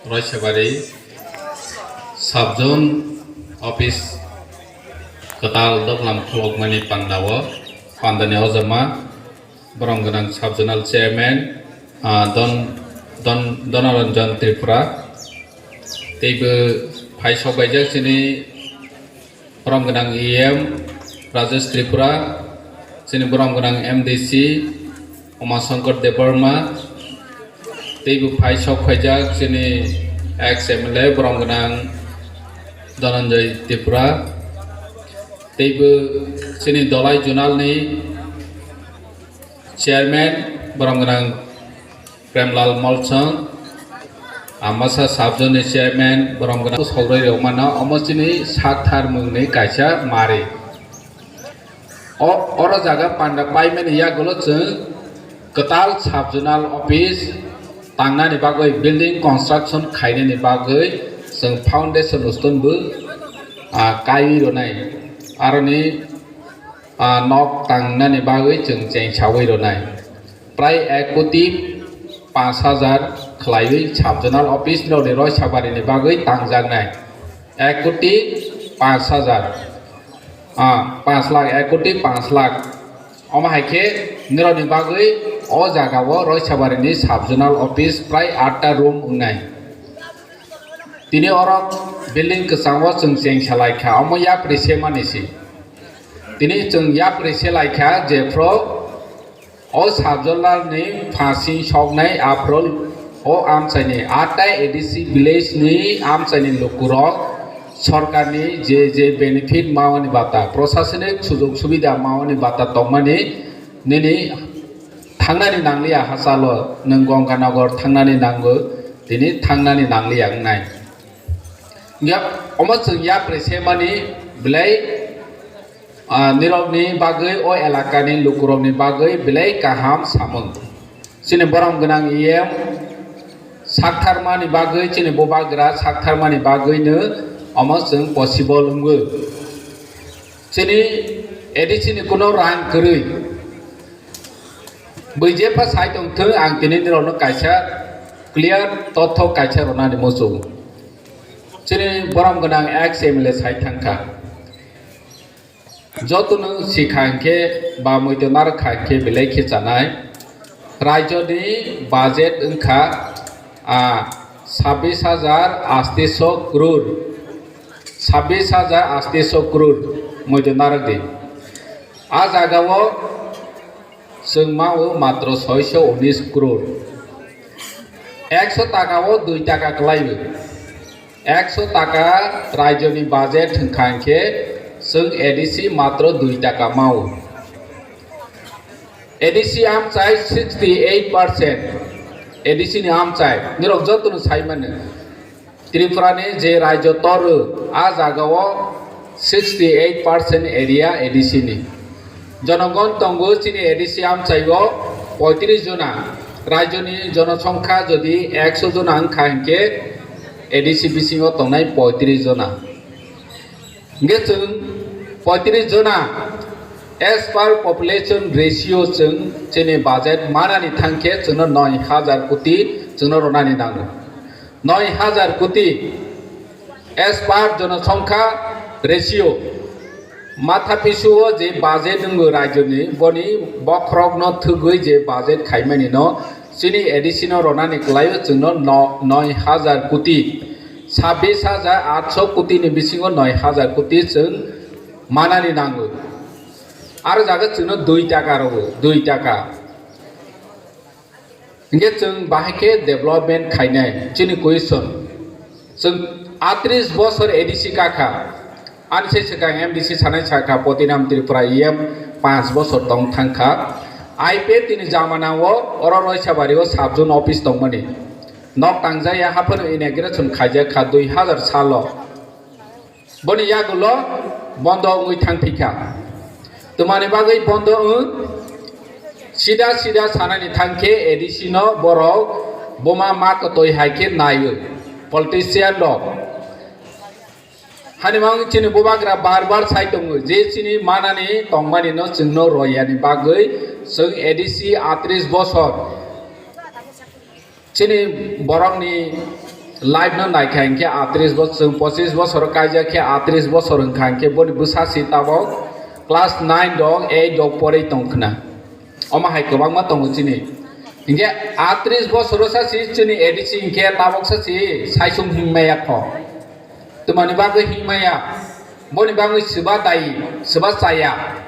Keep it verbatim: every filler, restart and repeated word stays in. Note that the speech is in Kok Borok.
Roisabari Sub Zone Office kwtal doplam khulokmani pandao, pandani ojama borom gwnang Sub Zonal Chairman, ah, Don, Don, Donoranjan Tripura, teibo phai sok baijak chini borom gwnang E M Rajesh Tripura, chini borom gwnang M D C Uma Shankar Debbarma, teibo phai sok phaijak chini ex M L A borom gwnang Dhananjay Tripura, teibo chini Dolai Zonal ni Chairman borom gwnang Premlal Molsong, Ambasa Sub Zone ni Chairman borom gwnang Sauroi Rokmano, omo chini sakthar mungni kaisa mari. O, oro jaga panda paimani yagulo chwng kwtal Sub Zonal Office tangnani bagwi, building construction khainani bagwi chwng foundation stone bo, ah, kaiwi rwnai. Aroni, ah, nok tangnani bagwi chwng chengsawi rwnai. Prai ek koti panch hajar khwlaiwi Sub Zonal Office rokni Roisabari ni bagwi tangjaknai. Ek koti panch hajar, ah, panch lakh, ek koti panch lakh. Omo hai khe nirokni bagwi o jagao Roisabari ni Sub Zonal Office prai atta room wngnai. Tini oro building kwchango chwng chengsa lai kha, omo yapri se mani se. Tini chwng yapri se lai kha, jephru o Sub Zonal ni phasing soknai aphru o amchaini atta A D C village ni amchaini lukurok sorkarni je je benefit mawani bata, prosasonik sujog subida mawani bata tongmani nini thangnani nangliya hachalo, nwng Ganganagar thangnani nango, tini thangnani nangliya wngnai. Ya, omo chwng yapri se mani belai, ah, nirokni bagwi, o elakani lukurokni bagwi belai kaham samung. Chini borom gwnang E M saktharmani bagwi, chini bubagra saktharmani bagwino omo chwng possible wngwi. Chini A D C ni kuno rang kwrwi. Bui jepha sai tongthung, ang tini nirokno kaisa clear totho kaisa rwnani muchungo. Chini borom gwnang ex M L A sai thangkha. Jotono sikha hinkhe ba muitu narwkha hinkhe belai khe chanai. Rajyoni budget wngkha, ah, sabbish hajar atsho crore. Sabbish hajar atsho crore muitu narwkdi. A jagao chwng mao matro soisho unis crore. Ekso taka o dui taka kwlaiwi. Ekso taka rajyoni budget hwnkha hinkhe chwng A D C matro dui taka mao. A D C amchai sixty eight percent. A D C ni amchai. Nirok jotono sai mano. Tripura ni je rajyo tor, a jagao sixty eight percent area A D C ni. Jonogon tongo chini A D C amchaio poitris jona. Rajyoni jonosongkha jodi ekso jona wngkha hinkhe A D C bisingo tongnai poitris jona. Hinkhe chwng poitris jona as per population ratio chwng chini budget manani thangkhe chwngno noi hajar koti chwngno ronani nango. Noi hajar koti as per jonosongkha ratio. Matha pisuo je budget wngwi rajyoni, boni bokhorokno thwgwi je budget khaimanino chini A D C no ronani kwlaio chwngno no-, noi hajar koti, sabbish hajar atsho koti ni bisingo noi hajar koti chwng manani nango. Aro jaga chwngno dui taka rwo, dui taka. Hinkhe chwng bahai khe development khainai, chini question. Chwng atris bosor A D C kakha, ani se swkang M D C sanai sakha Potinam Tripura E M panch bosor tong thangkha. I P F T ni jamana o oro Roisabari o sub zone office tongmani. Nok tangjaya haphano inauguration khaijak kha dui hazar salo. Boni yagulo bondo wngwi thangphikha. Twmani bagwi bondo wng? Sida sida sanani thangkhe A D C no borok buma ma kwtwi hai khe naiwi politician rok. Hani mang chini bubagra bar bar sai tongo je chini manani tongmani no chwngno royani bagwi chwng A D C atris bosor. Chini borokni Life no naikha hinkhe atris bosor, chwng pochis bosor kaijak khe atris bosor wngkha hinkhe boni bwsa si tabok class nine rok, eight rok porwi tongkhna. Omo hai kwbangma tongo chini. Hinkhe atris bosor sa si chini A D C hinkhe tabok sa si saisung himya kho. Twmani bagwi himya. Boni bagwi swba dai, swba chaya.